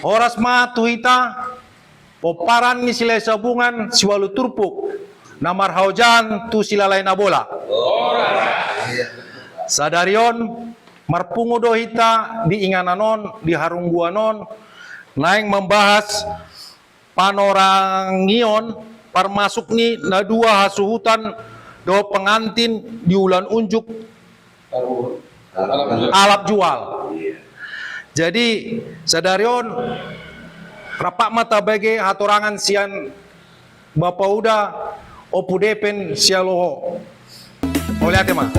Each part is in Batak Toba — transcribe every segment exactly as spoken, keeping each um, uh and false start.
Horas ma tu hita, pomparan ni Silahi Sabungan siualu turpuk na marhaojahan tu Silalahi Nabolak. Sadari on marpungu do hita di inganan on, di harungguan on, naeng mambahas panorangion parmasuk ni na dua hasuhuton dohot pengantin di ulaon unjuk alap jual. Jadi sadari on rap ma tabege hatorangan sian Bapa Uda, Ompu Depen Sialoho. Mauliate ma.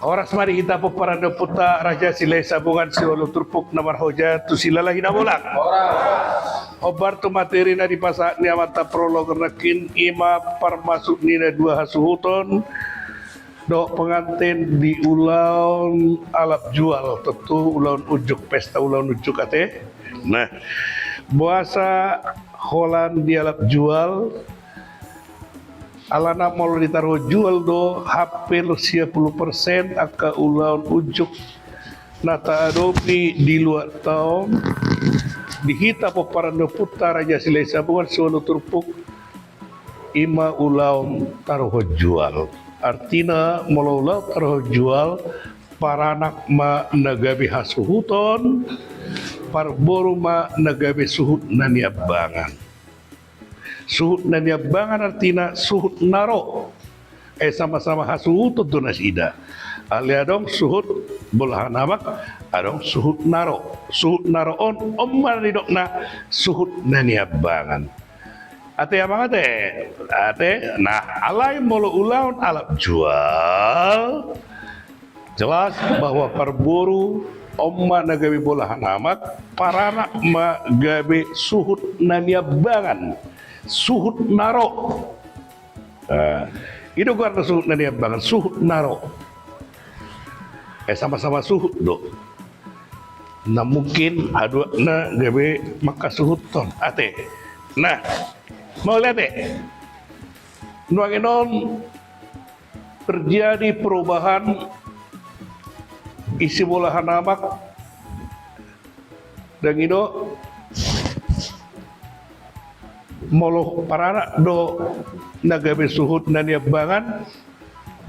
Horas ma di hita pomparan ni ompunta Raja Silahi Sabungan siualu turpuk na marhaojahan tu Silalahi Nabolak. Hombar tu materi na dipasahat ni amanta prolog nangkin, i ma parmasuk ni na dua hasuhuton dohot pengantin di ulaon alap jual, tontu ulaon unjuk, pesta ulaon unjuk ate. Nah, boasa holan di alap jual? Alana molo ditaruhon jual do hampir sia pulu persen angka ulaon unjuk na taadopi di luatta on, di hita pomparan ni ompunta Raja Silahi Sabungan siualu turpuk, i ma ulaon taruhon jual. Artina molo ulaon taruhon jual, paranak ma na gabe hasuhuton, parboru ma na gabe suhut na niambangan. Suhut na niambangan artina suhut na ro. Eh, sama-sama hasuhuton do nasida. Alai adong suhut bolahan amak, adong suhut na ro. Suhut na ro on, on ma didokna suhut na niambangan. Ate amang ate, ate, nah, alai molo ulaon alap jual, jelas bahwa parboru on ma na gabe bolahan amak, paranak ma gabe suhut na niambangan, suhut na ro. Nah, i do goarna suhut na niambangan, suhut na ro. Eh, sama-sama suhut do. Na mungkin haduana gabe mangkasuhuthon ate. Nah, mauliate. Nuaeng on terjadi perubahan isi bolahan amak. Dang i do, molo paranak do na gabe suhut na niambangan,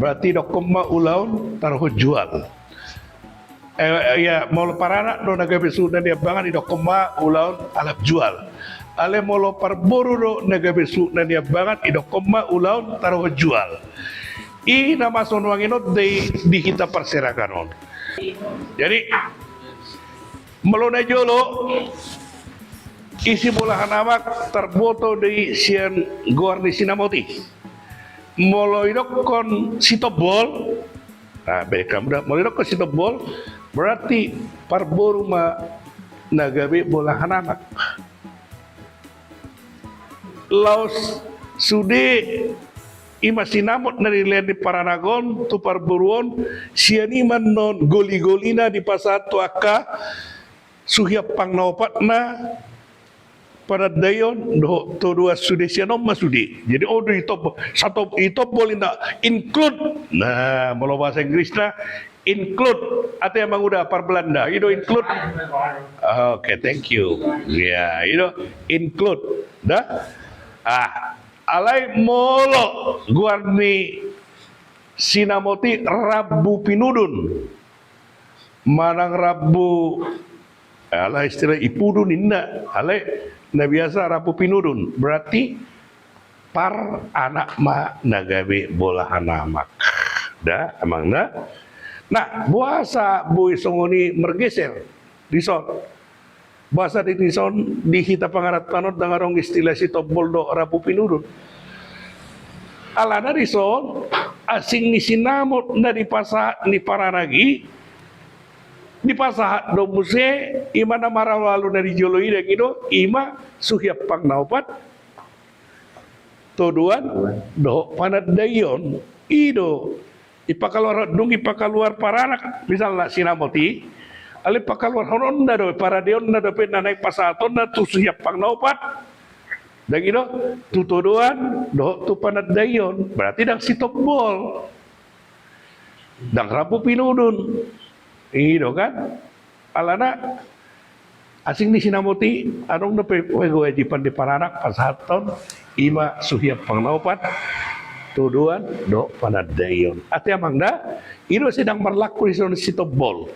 berarti idokkon ma ulaon taruhon jual. Eh, iya, molo paranak do na gabe suhut na niambangan, idokkon ma ulaon alap jual. Alai molo parboru do na gabe suhut na niambangan, idokkon ma ulaon taruhon jual. I na maso nuaeng on di, di hita parserakan on. Jadi, molo na jolo, isi bolahan amak tarboto do i sian goar ni sinamot i. Molo idokkon sitombol, nah, beda hamu da, molo idokkon sitombol, berarti parboru ma na gabe bolahan amak. Laos sude i ma sinamot na nilehon ni paranak on tu parboru on, sian i ma annon goli-golina dipasahat tu angka suhi ampang na opatna, panandaion dohot todoan sude, sian on ma sude. Jadi on do i tombol, satombol, i tombol inna include. Nah, molo bahasa Inggrisna include, ate amang uda, par Belanda i do include. Oke, thank you. Ya, i do include. Da? Ah, alai molo goar ni sinamot i rambu pinudun manang rambu, ala istilah i pudun inna, alai na biasa rambu pinudun, berarti paranak ma na gabe bolahan amak. Da, amang da. Nah, boasa boi songon i margeser dison? Boasa di dison di hita pangarantoan on dang adong istilah sitombol dohot rambu pinudun? Alana dison asing ni sinamot na dipasahat ni paranak i, dipasahat do muse, i ma na maralualu na di jolo i, dang i do, i ma suhian pangnaopat, todoan dohot panandaion. I do, ipakaluar, dung ipakaluar paranak misalna sinamot i, alai pakaluarhononna do, paradeonna dope na naeng pasahatonna tu suhian pangnaopat, dang i do, tu todoan dohot tu panandaion, berarti dang sitombol. Dang rambu pinudun. I do kan? Alana asing ni sinamot i, adong dope kewajiban di paranak pasahathon, i ma suhian pangnaopat, todoan dohot panandaion. Ate amang da, i do sedang marlaku di son sitombol.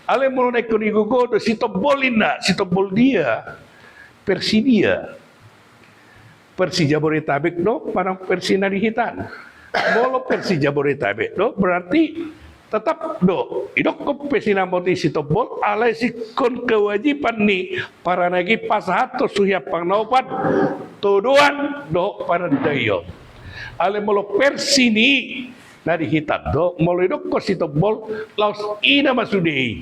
Alai molo na ingkon igogo do sitombol inna, sitombol dia? Versi dia? Versi Jabodetabek do manang versi na di hitan? Molo versi Jabodetabek do, berarti tetap do idokkon pe sinamot i sitombol, alai singkon kewajiban ni paranak i pasahathon suhian pangnaopat, todoan dohot panandaion. Alai molo versi ni na di hitan do, molo idokkon sitombol, laos i nama sude i.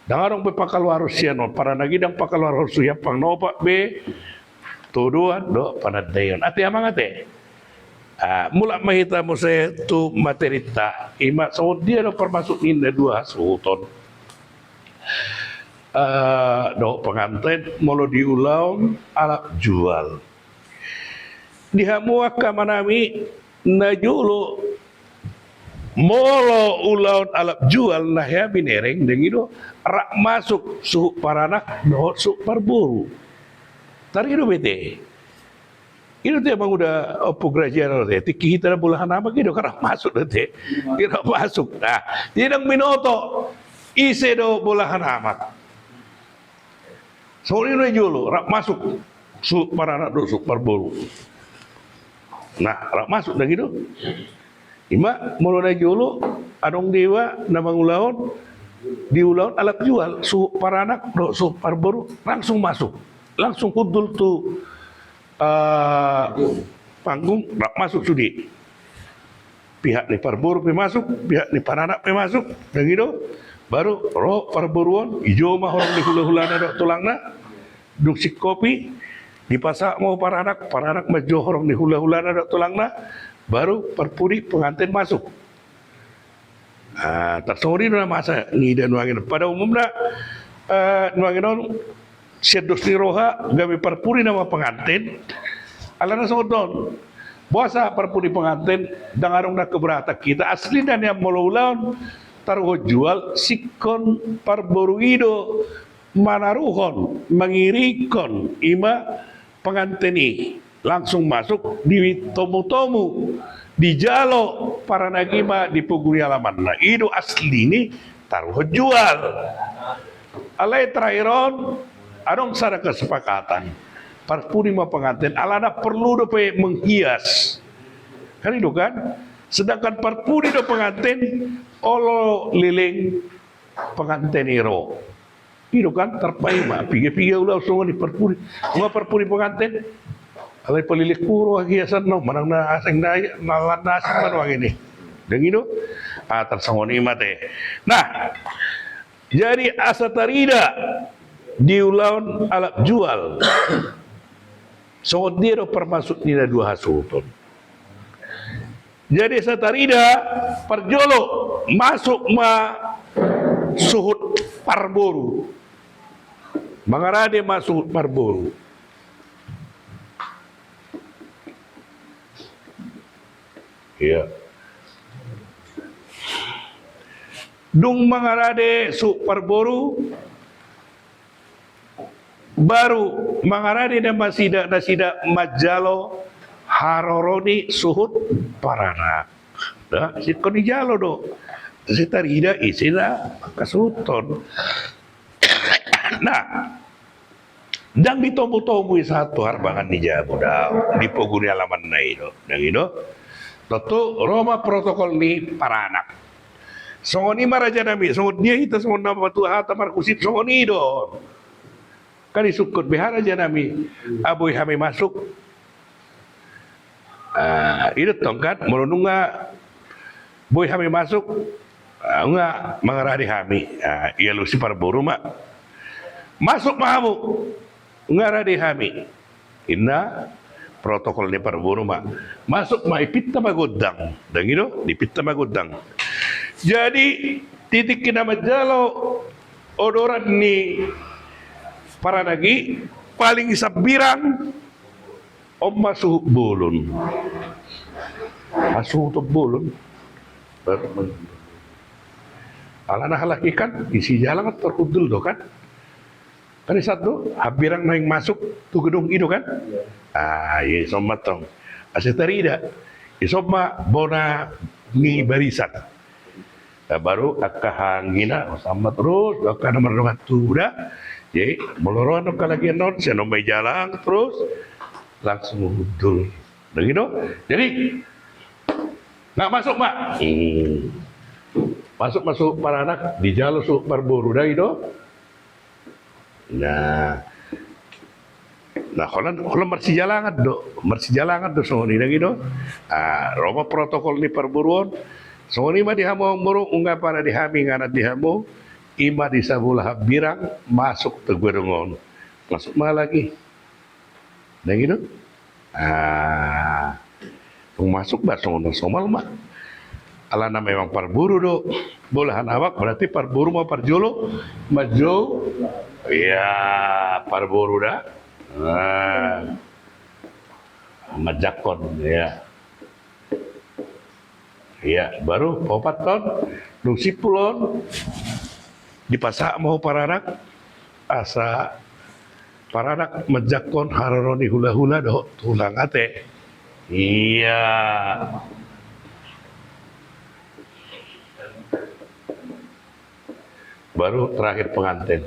Dang adong be pakaluarhon sian on, paranak i dang pakaluarhon suhian pangnaopat be, todoan dohot panandaion. Ate amang ate. Ah, mulak ma hita muse tu materinta, i ma songon dia do parmasuk ni na dua hasuhuton. Ah, dohot penganten molo di ulaon alap jual. Di hamu angka amanami, na jolo molo ulaon alap jual na hea binereng, dang i do, rap masuk suhut paranak dohot suhut parboru. Tarido be te. I do te manguda Ompu Graziano te, tingki hita na bolahan amak i do, rap masuk do te. I rap masuk. Nah, jadi dang binoto ise do bolahan amak. Songon i do na jolo, rap masuk suhut paranak dohot suhut parboru. Nah, rap masuk dang i do. I ma molo na jolo adong do iba na mangulahon di ulaon alap jual, suhut paranak dohot suhut parboru langsung masuk, langsung hundul tu, ah, panggung, rap masuk sude. Pihak ni parboru pe masuk, pihak ni paranak pe masuk, dang i do. Baru ro parboru on, dijou ma horong ni hulahulana dohot tulangna. Dung singkopi, dipasahat ma paranak, paranak manjou horong ni hulahulana dohot tulangna. Baru parpudi penganten masuk. Ah, tarsongon i do na masa niida nuaeng on. Pada umumna, eh, nuaeng on sian dos ni roha gabe parpudi nama penganten. Alana songon on, boasa parpudi penganten? Dang adong na keberatan hita. Aslina nian molo ulaon taruhon jual, singkon parboru i do manaruhon, mangiringkon, i ma penganten i langsung masuk, ditomutomu, dijalo paranak i ma di pogu ni alamanna. I do asli ni taruhon jual. Alai terakhir on adong sada kesepakatan, parpudi ma penganten, alana perlu dope menghias. Kan i do kan? Sedangkan parpudi do penganten, olo leleng penganten i ro. I do kan, tarpaima piga-piga ulaon songon i parpudi. Nunga parpudi penganten, alai paleleng hurang hiasanna, manang na asing na, na lan na asing ma nuaeng i. Dang i do? Ah, tarsongon i ma te. Nah, jadi asa tarida di ulaon alap jual, songon dia do parmasuk ni na dua hasuhuton. Jadi asa tarida, parjolo masuk ma suhut parboru. Mangarade ma suhut parboru. Iya. Dung mangarade suhut parboru, baru mangarade nasida, nasida manjalo haroro ni suhut paranak. Nah, singkon dijalo do, asa tarida ise na mangkasuhuthon. Nah, dang ditomutomu i sahat tu harbangan ni jabu, daong, di pogu ni alamanna i do, dang i do. Tontu ro ma protokol ni paranak. Songon i ma rajanami, songon dia hita songon na matua hata marhusip, songon i do. Kan disungkun be, rajanami, ah, boi hami masuk, Ah, i do tong kan, molo nunga boi hami masuk, ah, nunga mangarade hami, ah, dialusi parboru ma. Masuk ma hamu, nunga rade hami. Inna protokol ni parboru ma. Masuk ma, dipinta ma gondang. Ndang i do, dipinta ma gondang. Jadi, di tingki na manjalo odoran ni paranak i, paling sambirang, on ma suhut bolon. Ah, suhut bolon. Alana halak i kan, disi jalang tarhundul do kan. Kan disi do, hambirang naeng masuk tu gedung i do kan? Iya. Ah, iya, dison ma tong. Asa tarida. Dison ma bona ni barisan. Nah, baru angka haanggi na, oh, sambat terus, angka na mardongan tubu da. Jadi, molo ro angka lagian on, sian on ma dijalang terus, langsung hundul. Nah, gitu. Jadi, nah, masuk ma. Hmm. Masuk, masuk paranak, dijalo suhut parboru da, gitu. Nah, nah, holan, holan marsijalangan do, marsijalangan do songon i, ndang i do. Ah, ro ma protokol ni parboru on. Songon i ma di hamu amangboru, nunga parade hami inganan di hamu, i ma di sabola hambirang, masuk tu gedung on. Masuk ma lagi. Ndang i do. Ah, tung masuk ba songon na somal ma. Alana memang parboru do. Bolahan amak berarti parboru ma parjolo manjou. Iya, parboru da. Ah. Manjangkon, iya. Iya, baru paopathon, dung simpul on, dipasahat ma ho paranak, asa paranak manjangkon haroro ni hulahula dohot tulang ate. Iya. Baru terakhir pengantin.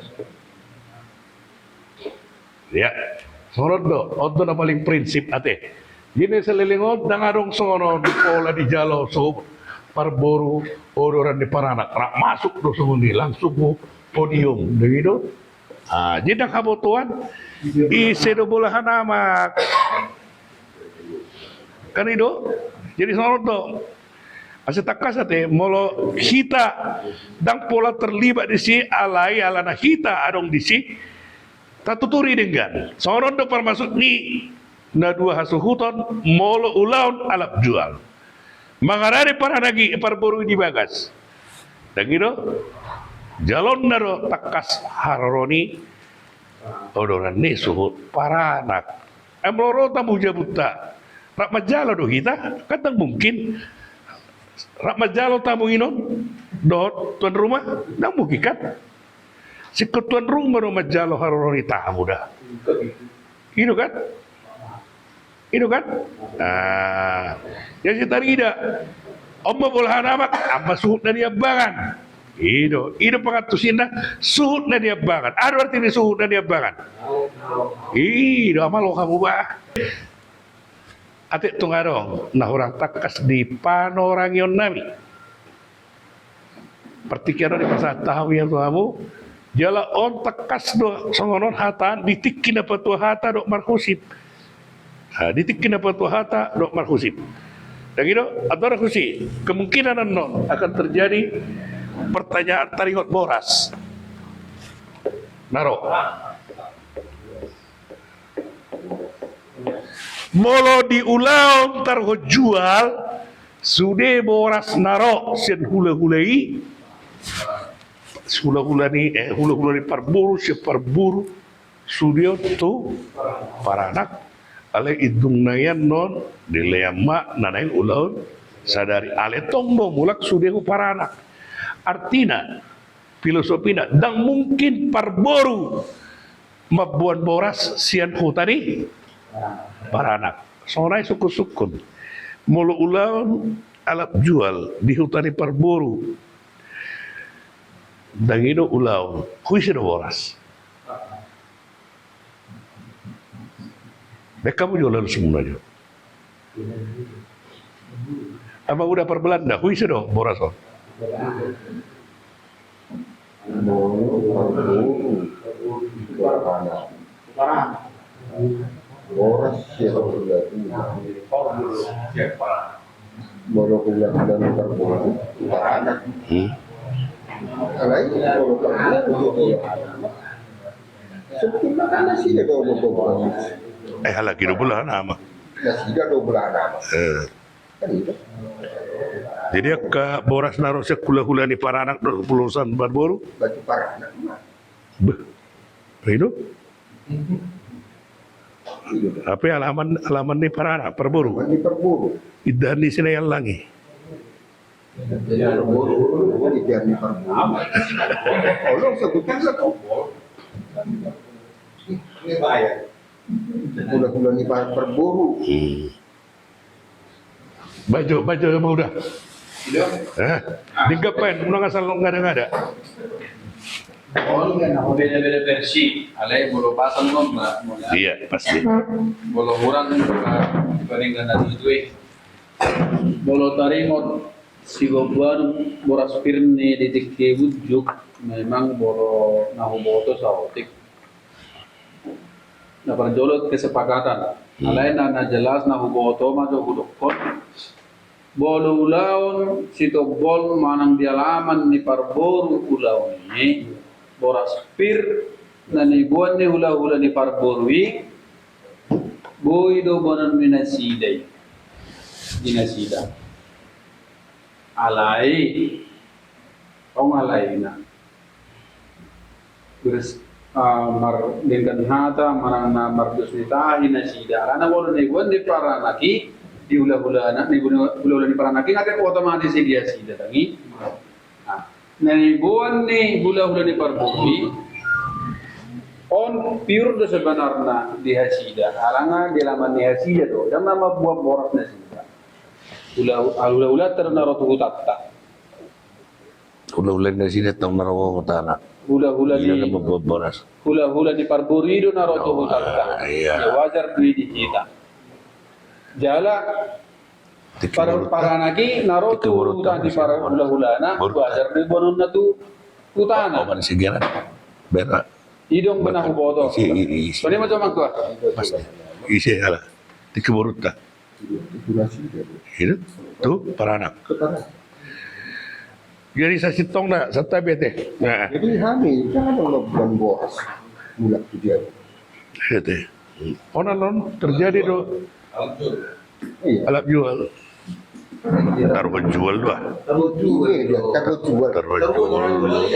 Ya, songon on do, on do na paling prinsip ate. Jadi saleleng on, ndang adong songon on, pola dijalo suhut parboru odoran ni paranak, rap masuk do songon i, langsung tu podium, begitu. Ah, jadi ndang habotoan, ise do bolahan amak. Kan i do, jadi songon on do. Asa tangkas ate, molo hita ndang pola terlibat disi, alai alana hita adong disi, tatuturi denggan. Songon on do parmaksud ni na dua hasuhuton, molo ulaon alap jual. Mangarade paranak i, parboru i di bagas. Ndang i do, jalonna do tangkas haroro ni odoran ni suhut paranak. Ai molo ro tamu jabunta, rap manjalo do hita, kan ndang mungkin. Rap manjalo tamu i non dohot tuan rumah, ndang mungkin kan. Singkon tuan rumah do manjalo haroro ni tamu da. I do kan? I do kan? Ah, jadi tarida. On ma bolahan amak, on ma suhut na niambangan. I do, i do pangantusinna, suhut na niambangan. Aha do arti ni suhut na niambangan? I do, amalo hamu ba. Ate tung adong na hurang tangkas di panorangion nami. Partingkian on dipasahat hami tu hamu. Jala on tangkas do songon on hata di tingki na patua hata dohot marhusip. Ah, di tingki na patua hata dohot marhusip. Ndang i do, antara husi, kemungkinan annon akan terjadi pertanyaan taringot boras. Na ro. Molo di ulaon taringot jual, sude boras na ro sian hulahula i, hulahula ni, eh, hulahula ni parboru, sian parboru, sude on tu paranak. Alai indung na i annon, dilean ma na naeng ulaon sadari. Alai tong do mulak sude tu paranak. Artina, filosofina, ndang mungkin parboru mamboan boras sian huta ni paranak. Songon i sungkun-sungkun. Molo ulaon alap jual di huta ni parboru, ndang i do ulaon, hu ise do boras? Baen hamu jo alusmuna jo. Amang uda parbelanda, hu ise do boras on? Boras sian hula-hula. Molo hula-hula ni parboru, paranak. Hmm. Alai molo parboru do hula-hula. Sebetulna kan nasida do boras. Eh, halak i do bolahan ama. Nasida do bolahan ama. Eh. Kan itu. Jadi angka boras na ro sian hula-hula ni paranak do urusan parboru. Batu paranak ma. Beh. Itu. Hape alaman, alaman ni paranak, parboru. Alaman ni parboru. Indahan ni si na iallang i. Indahan ni parboru. Olo, sebutkan satu. Hula-hula ni par-, parboru. Hmm. Bajo, bajo ma uda. Iya. Eh, dinggapain, unang asal ngada-ngada. Oh, ini kan beda-beda versi. Alai molo pasang nomor, molo. Iya, pasti. Molo hurang, eh, paling ngana itu, eh. Molo taringot sigombaran boras pir ni di tingki unjuk, memang molo na huboto saotik. Na parjolo kesepakatan. Hmm. Alai na, na jelas na huboto ma jo hudokkon. Molo ulaon sitombol manang di alaman ni parboru ulaon i, boras pir na niboan ni hula-hula ni parboru i, boi do boanon ni nasida i. Di nasida. Alai, tong alaina. Terus, ah, mardenggan hata, manang na mardos ni tahi nasida. Alana molo na niboan ni paranak i, di hula-hula na, niboan hula-hula ni paranak i, nggak ada otomatis di hasida, tangi. Nah, na niboan ni hula-hula ni parboru i, on pir do sebenarna di hasida. Alana di alaman ni hasida do, dang na mamboan boras nasida. Hula-, hula-hula terus na ro tu hutanta. Hula-hula ni nasida tong na ro hutana. Hula-hula ni, hula-hula ni parboru i do na ro tu hutanta. Iya. Ya wajar do i di hita. Jala paranak i na ro tu huta ni parhula-hulana, wajar do i boanonna tu hutana. Oman sigeran. Bera. I do na huboto. Isi, isi. Songon i ma jo mangkua. Pasti. Isi ala. Tingki borunta. Itu tu paranak. Jadi sasintongna, santabi ate. Nah. Jadi hami, jangan mamboan boras. Mulak tu dia. Ate. Ona on terjadi do. Iya. Alap jual. Taruhon jual do. Taruhon jual. Iya, taruhon jual. Taruhon jual.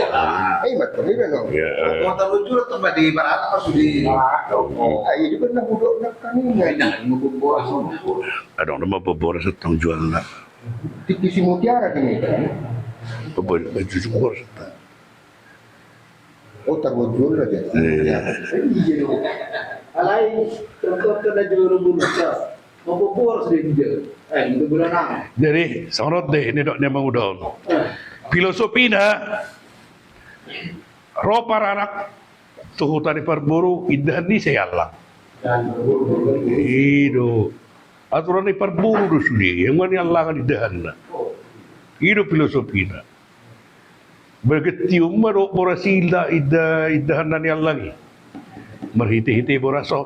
Eh, betul juga dong. Iya. Taruhon jual tempat di paranak pas di. Ah, iya juga na hudok na kami. Adong nama boras tong jualna. Tingki si Mutiara kini. Boras. Oh, taruhon jual aja. Iya. Alai, contoh kena jual dulu. Jadi songon on do, ini dok dia mangudon. Filosofina, ro paranak tu huta ni parboru, indahan ni si iallang. I do. Aturan ni parboru do sude, yang mana iallang indahanna. I do filosofina. Bagian tium ma do boras i inda, inda, indahan na niallang i. Marhite-hite boras on.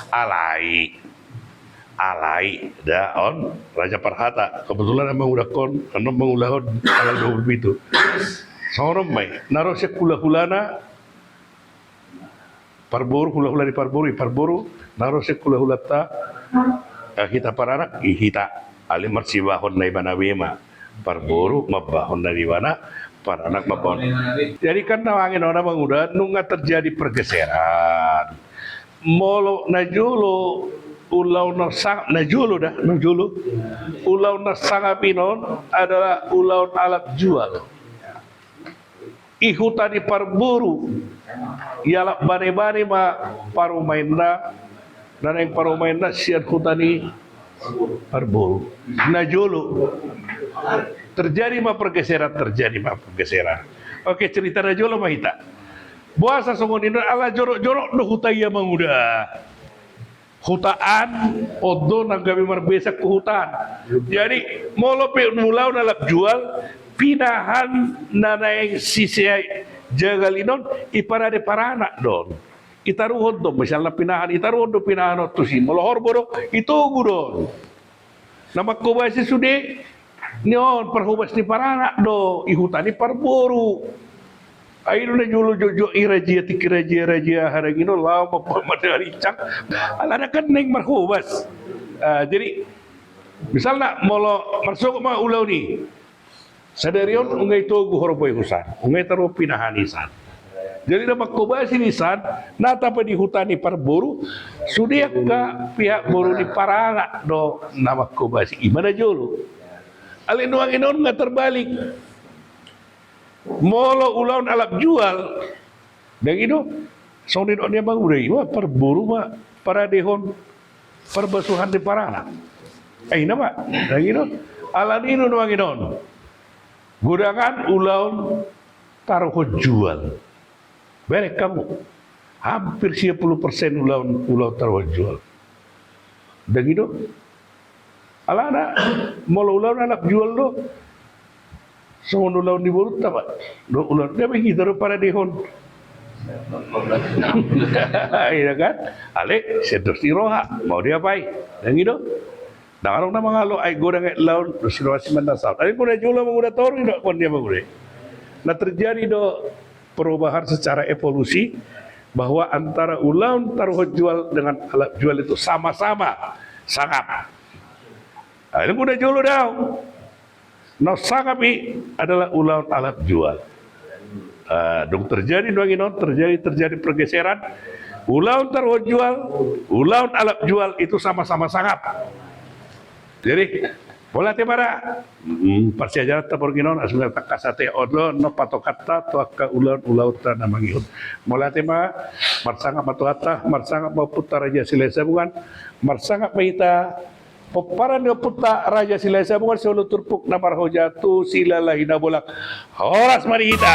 Alai. Alai. Da on. Raja Parhata. Kebetulan amang udakon. Amang ulahon. Tanggal dua puluh pitu. Songon on ma i. Na ro sian hula-hulana. Parboru, hula-hula ni parboru, i parboru, na ro sian hula-hulanta, eh, hita paranak, i hita, alai marsibahon na ibana be ma, parboru, mambahon na ibana, paranak, mambahon. Jadi kan na mangin on, amang uda, nunga terjadi pergeseran. Molo na jolo, ulaon na sangap, na jolo da, na jolo. Ulaon na sangap i non adalah ulaon alap jual. I huta ni parboru, ialap bane-bane ma parumaenna, na naeng parumaenna sian huta ni parboru. Na jolo. Terjadi ma pergeseran, terjadi ma pergeseran. Oke, cerita na jolo ma hita. Boasa songon i non ala jorok-jorok do huta i amang uda. Hutaan, on do nang gabe marbesak tu hutaan. Jadi, molo pe mulaon alap jual, pinahan na naeng sise jagal i non, iparade paranak do on. Itaruhon do, misalna pinahan, itaruhon do pinahan on tusi. Molo horbo do, itogu do on. Na manghobasi sude, ni on parhobas ni paranak do, i huta ni parboru. Ai do na jolo jotjot i razia, tingki razia, razia aha dang i do, laho mamboan mandarincang. Alana kan naeng marhobas. Ah, jadi, misalna, molo marsogot ma ulaon i, sadari on nunga itogu horbo i husan, nunga itaruhon pinahan i san. Jadi na manghobasi di san, na tapa di huta ni parboru, sude angka pihak boru ni paranak do na manghobasi, i ma na jolo. Alai nuaeng on nga terbalik. Molo ulaon alap jual, dang i do, songon nidok ni amang uda i, ma parboru ma paradehon parbasuhan ni paranak. Ai na ma, dang i do. Alani i do nuaeng on. Godang an ulaon taruhon jual. Bereng hamu. Hampir sia puluh persen ulaon, ulaon taruhon jual. Dang i do. Alana, molo ulaon alap jual do. Songon ulaon ni borunta ma. Do ulaon, dia ma hita do paradehon. Iya kan? Alai, sian dos ni roha. Mau diapai? Dang i do. Dang adong na mangalo, ai godang aek laon, dos ni roha simandasaon. Alai, muna jolo mangudahon i do, kon dia mangudahon. Na terjadi do perubahan secara evolusi, bahwa antara ulaon taruhon jual dengan alap jual itu sama-sama sangap. Alai, muna jolo dao. Na sangap i adalah ulaon alap jual. Ah, dung terjadi nuaeng on, terjadi, terjadi pergeseran. Ulaon taruhon jual, ulaon alap jual itu sama-sama sangap. Jadi, mauliate ma da. Hmm, parsiajaranta borngin on, asa tangkas ate on do, na patokanta, tu angka ulaon, ulaonta na mangihut. Mauliate ma, marsangap ma Tuhanta, marsangap ma ompunta Raja Silahisabungan, marsangap ma hita, pomparan ni ompunta Raja Silahisabungan, siolo turpuk na marhoja tu Silalahi Nabolak. Horas ma di hita.